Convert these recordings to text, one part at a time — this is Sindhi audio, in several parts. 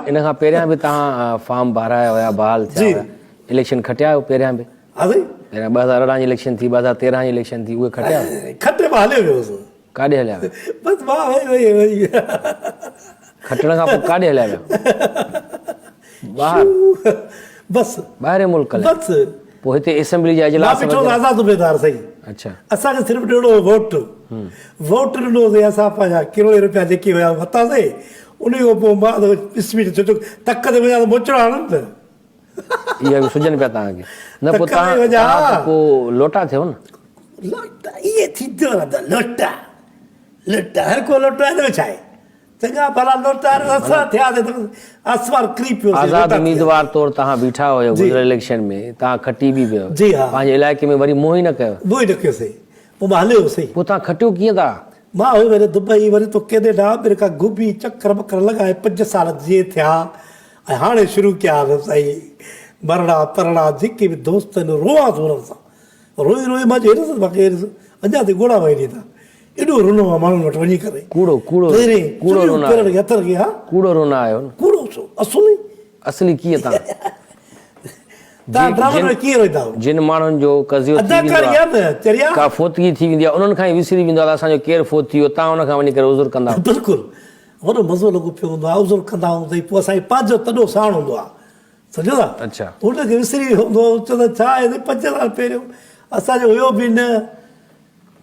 ان کان پهريان به توهان فارم ڀرايا هيا بحال ٿيا هيا اليڪشن کٽيا آهيو پهريان به؟ ها سائين. پهريان 2018 جي اليڪشن ٿي 2013 جي اليڪشن ٿي اهي کٽيا آهيو؟ کٽي مان هليو ويو هوس. ڪاڏي هليا ويا؟ بس مان وئي وئي وئي. کٽڻ کان پوء ڪاڏي هليا ويا؟ ٻاهر. بس. ٻاهرين ملڪ هليا. بس. پوء هتي اسيمبلي جا اجلاس مان بيٺو هوس آزاد اميدوار سائين. اڇا. اسان کي صرف ڏيڻو هو ووٽ. ووٽ ڏنو سين اسان پنهنجا ڪروڙين روپيا جيڪي هيا ورتاسين. انهي کان پوء مان ته اسپيڊ ڇو جو تڪ تي وڃان ته موچڙا هڻن ته. اها به سجهن پيا توهان کي. نه پوء توهان ته پوء لوٽا ٿيو نه. لوٽا اهي ٿيندو رهندو لوٽا لوٽا هر ڪو لوٽو آهي ته ڇا آهي. چڱا ڀلا لوٽا اسان ٿياسين ته آسمان ڪري پيو سي. آزاد اميدوار طور توهان بيٺا هيو گذريل اليڪشن ۾ توهان کٽي به ويو پنهنجي علائقي ۾ وري منهن ئي نه ڪيو. منهن ئي نه ڪيو سائين پوء مان هليو ويس سائين. پوء توهان کٽيو ڪيئن ٿا؟ مان هيو وري دبئي وري تو ڪينيڊا آمريڪا گهمي چڪر ٻڪر لڳائي پنج سال جيئن ٿيا ۽ هاڻي شروع ڪيا اٿم سائين مرڻا پرڻا جيڪي به دوست آهن روئان ٿو انهن سان روئي روئي مان چيو هيڏس باقي هيڏس اڃا تائين ڳوڙها وهي ڏين ٿا ايڏو رنو آ ماڻهن وٽ وڃي ڪري ڪوڙو ڪوڙو ڪوڙو رنو پيرن کي هٿن کي ها ڪوڙو رنو آيو نه ڪوڙو ڇو اصلي اصلي ڪيئن تان تان ڊرامن ۾ ڪيئن روئيندا آهيو جن ماڻهن جو قضيو ٿي ويندو آ نه چريا ڪا فوتگي ٿي ويندي آ انهن کان ئي وسري ويندو آ ته اسان جو ڪير فوت ٿي ويو تان ان کان وڃي ڪري عذر ڪندا آهيو بلڪل وڏو مزو لڳو پيو هوندو آ عذر ڪندا آهيون ته پوء اسان کي پنهنجو تڏو ساڻ هوندو آ سمجهو ٿا اڇا هن کي وسري ويو هوندو آ چوندو ڇا آهي سائين پنج سال پهريون اسان جو هيو به نه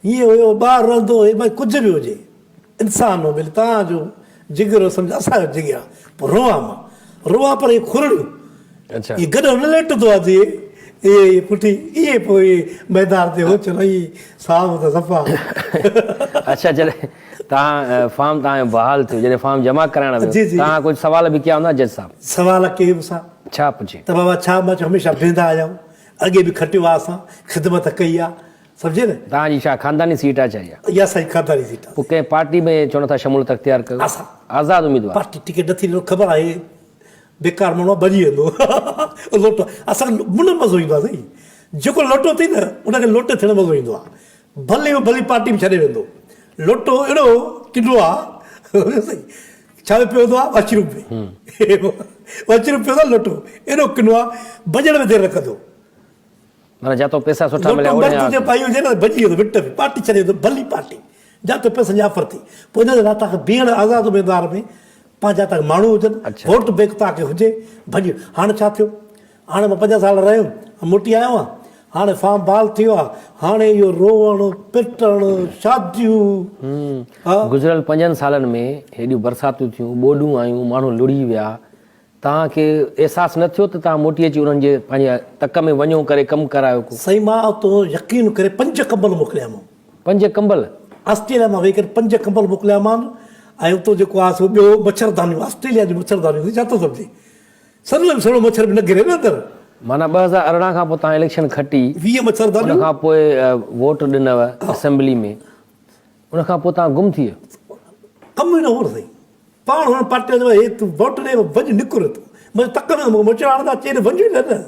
هيئن هيو ٻاهر رهندو هو ڀائي ڪجهه به هجي انسان هو ڀلي توهان جو جگر سمجهه اسان جو جگر آ پوء روئان مان روئان پر هي کرڙيون اڇا هي گڏهه نه ليٽندو آ جي اي پٺي اي پوء ميدان تي هو چلو اي صاحب ته صفا اڇا جڏهن توهان فارم توهان جو بحال ٿيو جڏهن فارم جمع ڪرائڻ ويو توهان ڪجهه سوال به ڪيا هوندا جج صاحب؟ سوال ڪيم مون سان. ڇا پڇي؟ ته بابا ڇا مان چيو هميشه بيهندا آيا آهيون اڳي به کٽيو آ اسان خدمت ڪئي آ سمجهي نه. توهان جي ڇا خانداني سيٽ آ ڇا اها؟ اها اسان جي خانداني سيٽ آ. پوء ڪنهن پارٽي ۾ ڇو نٿا شموليت اختيار ڪيو؟ اسان آزاد اميدوار. پارٽي ٽڪيٽ نٿي ڏنو خبر آهي بيڪار ماڻهو آ ڀڄي ويندو لوٽو اسان کي منهن مزو ايندو آ سائين جيڪو لوٽو اٿئي نه ان کي لوٽي ٿيڻ مزو ايندو آ. ڀلي هو ڀلي پارٽي به ڇڏي ويندو. لوٽو اهڙو ڪنو آ ڇا ۾ پيو هوندو آ واش روم ۾. واش روم پيو هوندو آ لوٽو ايڏو ڪنو آ ڀڄڻ ۾ دير نه ڪندو. معنيٰ جاتو پئسا سٺا مليا لوٽو مرد هجي پائي هجي نه ڀڄي ويندو وٽ ۾ پارٽي ڇڏي ويندو ڀلي پارٽي جاتو پئسن جي آفر ٿي پوء ان لاء توهان کي بيهڻ آزاد اميدوار ۾ پنهنجا توهان کي ماڻهو هجن ووٽ بينڪ توهان کي هجي ڀڄي هاڻ ڇا ٿيو هاڻي مان پنج سال رهيم ۽ موٽي آيو آهيان. هاڻي فارم بحال ٿي ويو آهي. هاڻي اهو روئڻ، پٽڻ، شاديون. ها. گذريل پنجن سالن ۾ هيڏيون برساتون ٿيون، ٻوڏون آيون، ماڻهو لڙهي ويا. توهان کي احساس نه ٿيو ته توهان موٽي اچي انهن جي پنهنجي تڪ ۾ وڃو ڪري ڪم ڪرايو ڪو؟ سائين مان اتو يقين ڪري پنج ڪمبل موڪليامان. پنج ڪمبل؟ آسٽريليا مان ويهي ڪري پنج ڪمبل موڪليامان ۽ اتو جيڪو آهي سو ٻيو مڇردانيون، آسٽريليا جون مڇردانيون ڇا ٿو سمجهين؟ سنهو ۾ سهڻو مڇر به نه گهري نه اندر. معنيٰ 2018 کان پوء توهان اليڪشن کٽي 20 مڇردانيون ان کان پوء ووٽ ڏنو اسيمبلي ۾ ان کان پوء توهان گم ٿي ويو. ڪم ئي نه هو نه سائين. پاڻ هن پارٽي وارن چيو هي تون ووٽ ڏي وڃ نڪر هتون. منهنجي تڪ ۾ مون کي موچڙا هڻندا چي وڃ ئي نه نه.